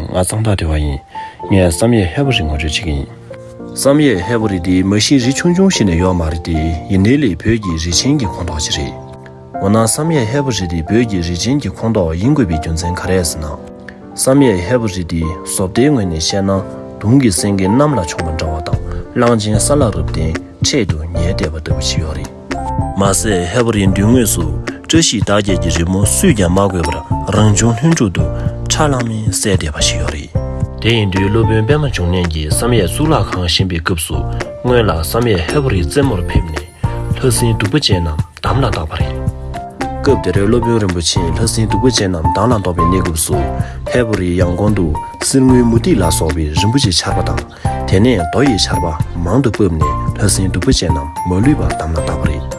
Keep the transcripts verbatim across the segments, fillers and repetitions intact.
ང་གཙང་དག་བདེ་བ་ཡིན། ངས་བསམ་ཡས་ཧས་པོ་རི་ངོ་སྤྲོད་བྱེད་ཀྱི་ཡིན། བསམ་ཡས་ཧས་པོ་རི་འདི་མ་གཞི་རི་ཆུང་ཆུང་ཞིག་ནས་ཡོད་མ་རེད་དེ། ཡིན་ནའི་ལས་བོད་ཀྱི་རི་ཆེན་གྱི་ཁོངས་གཏོགས་ཤིག་རེད། འོ་ན་བསམ་ཡས་ཧས་པོ་རི་འདི་བོད་ཀྱི་རི་ཆེན་གྱི་ཁོངས་གཏོགས་ཡིན་དགོས་པའི་རྒྱུ་མཚན་ག་རེ་རེད་ཟེར་ན། བསམ་ཡས་ཧས་པོ་རི་འདི་བཟོ་ལྟའི་ངོས་ནས་བཤད་ན་དུང་གི་སེང་གེ་གནམ་ལ་མཆོངས་པ་འདྲ་བ་དང་། གླང་ཆེན་ས་ལ་རུབ་སྟེ་འཕྲེད་དུ་ཉལ་བསྡད་པ་ལྟ་བུ་ཞིག་ཡོད་རེད། མ་ཟད་ཧས་པོ་རིའི་མདུན་ངོས་སུ་བཀྲ་ཤིས་རྟགས་བརྒྱད་ཀྱི་རི་མོ་སུས་ཀྱང་མ་གོས་པར་རང་བྱུང་ལྷུན་གྲུབ་ཏུ་ཁྲ་ལམ་མེ་གསལ་བསྡད་པ་ཞིག་ཡོད་རེད། དེ་ཡིན་དུས་སློབ་དཔོན་པད་མ་འབྱུང་གནས་ཀྱིས་བསམ་ཡས་གཙུག་ལག་ཁང་བཞེངས་པའི་སྐབས་སུ་སྔོན་ལ་བསམ་ཡས་ཧས་པོ་རིའི་རྩེ་མོར་ཕེབས་ནས་ལྷ་སྲིན་གདུག་པ་ཅན་རྣམས་དམ་ལ་བཏགས་པ་རེད། སྐབས་དེར་སློབ་དཔོན་རིན་པོ་ཆེས་ལྷ་སྲིན་གདུག་པ་ཅན་རྣམས་དམ་ལ་བཏགས་པའི་གནས་སྐབས་སུ་ཧས་པོ་རིའི་ཡང་གོང་དུ་གསེར་དངུལ་མུ་ཏིག་ལ་སོགས་པའི་རིན་པོ་ཆེའི་ཆར་པ་དང་། དེ་ནས་རྡོ་ཡི་ཆར་པ་མང་དུ་ཕབ་ནས་ལྷ་སྲིན་གདུག་པ་ཅན་རྣམས་མ་ལུས་པར་དམ་ལ་བཏགས་པ་རེད།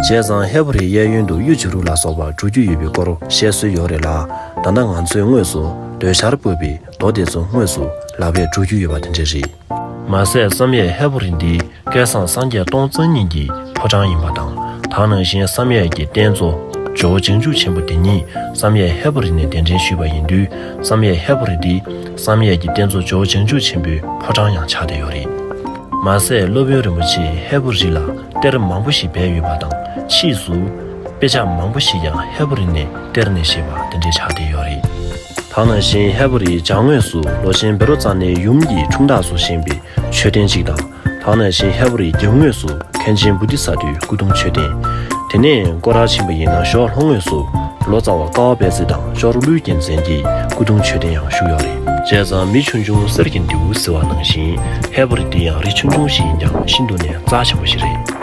བྱས་ཙང་ཧས་པོ་རིའི་གཡས་གཡོན་དུ་གཡུ་བྱུ་རུ་ལ་སོགས་པ་འགྲོ་རྒྱུ་ཡོད་པའི་སྐོར་བཤད་སྲོལ་ཡོད་རེད་ལ། ད་ལྟ་ང་ཚོས་དངོས་སུ་རྡོའི་ཆར་ཕབ་པའི་རྡོ་དེ་ཚོ་དངོས་སུ་ལག་པས་འགྲོ་རྒྱུ་ཡོད་པ་དེ་འདྲ་རེད། མ་ཟད་བསམ་ཡས་ཧས་པོ་རི་འདི་བསྐལ་བཟང་སངས་རྒྱས་སྟོང་རྩ་གཉིས་ཀྱི་ཕོ་བྲང་ཡིན་པ་དང་། ད་ག་ནང་བཞིན་བསམ་ཡས་ཀྱི་རྟེན་གཙོ་ཇོ་བོ་བྱང་ཆུབ་ཆེན་པོ་དེ་ཉིད་བསམ་ཡས་ཧས་པོ་རི་ནས་གདན་འདྲེན་ཞུས་པ་ཡིན་དུས། བསམ་ཡས་ཧས་པོ་རི་འདི་བསམ་ཡས་ཀྱི་རྟེན་གཙོ་ཇོ་བོ་བྱང་ཆུབ་ཆེན་པོའི་ཕོ་བྲང་ཡང་ཆགས་བསྡད་ཡོད་རེད། མ་ཟད་སློབ་དཔོན་རིན་པོ་ཆེས་ཧས་པོ་རི་ལ་གཏེར་མང་པོ་ཞིག་སྦས་ཡོད་པ་དང་། ཕྱིས་སུ་དཔེ་ཆ་མང་པོ་ཞིག་ཀྱང་ཧས་པོ་རི་ནས་གཏེར་ནས་བཞེས་པ་དེ་འདྲའི་ཆགས་བསྡད་ཡོད་རེད། ད་ག་ནང་བཞིན་ཧས་པོ་རིའི་བྱང་ངོས་སུ་ལོ་ཆེན་བཻ་རོ་ཙ་ནའི་ཡུམ་གྱི་འཁྲུངས་རྟགས་སུ་བཞེངས་པའི་མཆོད་རྟེན་གཅིག་དང་། ད་ག་ནང་བཞིན་ཧས་པོ་རིའི་རྒྱབ་ངོས་སུ་མཁན་ཆེན་བོ་དྷི་ས་ཏྭའི་སྐུ་གདུང་མཆོད་རྟེན། དེ་ནས་སྐོར་ར་ཕྱིན་པ་ཡིན་ན་ཞོར་ལྷོ་ངོས་སུ་ལོ་ཙཱ་བ་ཀ་བ་པད་ཚེ་དང་ཞོར་ཀླུའི་རྒྱལ་མཚན་གྱི་སྐུ་གདུང་མཆོད་རྟེན་ཡང་བཞུགས་ཡོད་རེད། བྱས་ཙང་མི་ཆུང་ཆུང་གསེར་གྱི་མདེའུ་ཟེར་བ་ནང་བཞིན་ཧས་པོ་རི་འདི་ཡང་རི་ཆུང་ཆུང་ཞིག་ཡིན་ཀྱང་ཤིན་ཏུ་ནས་རྩ་ཆེན་པོ་ཞིག་རེད།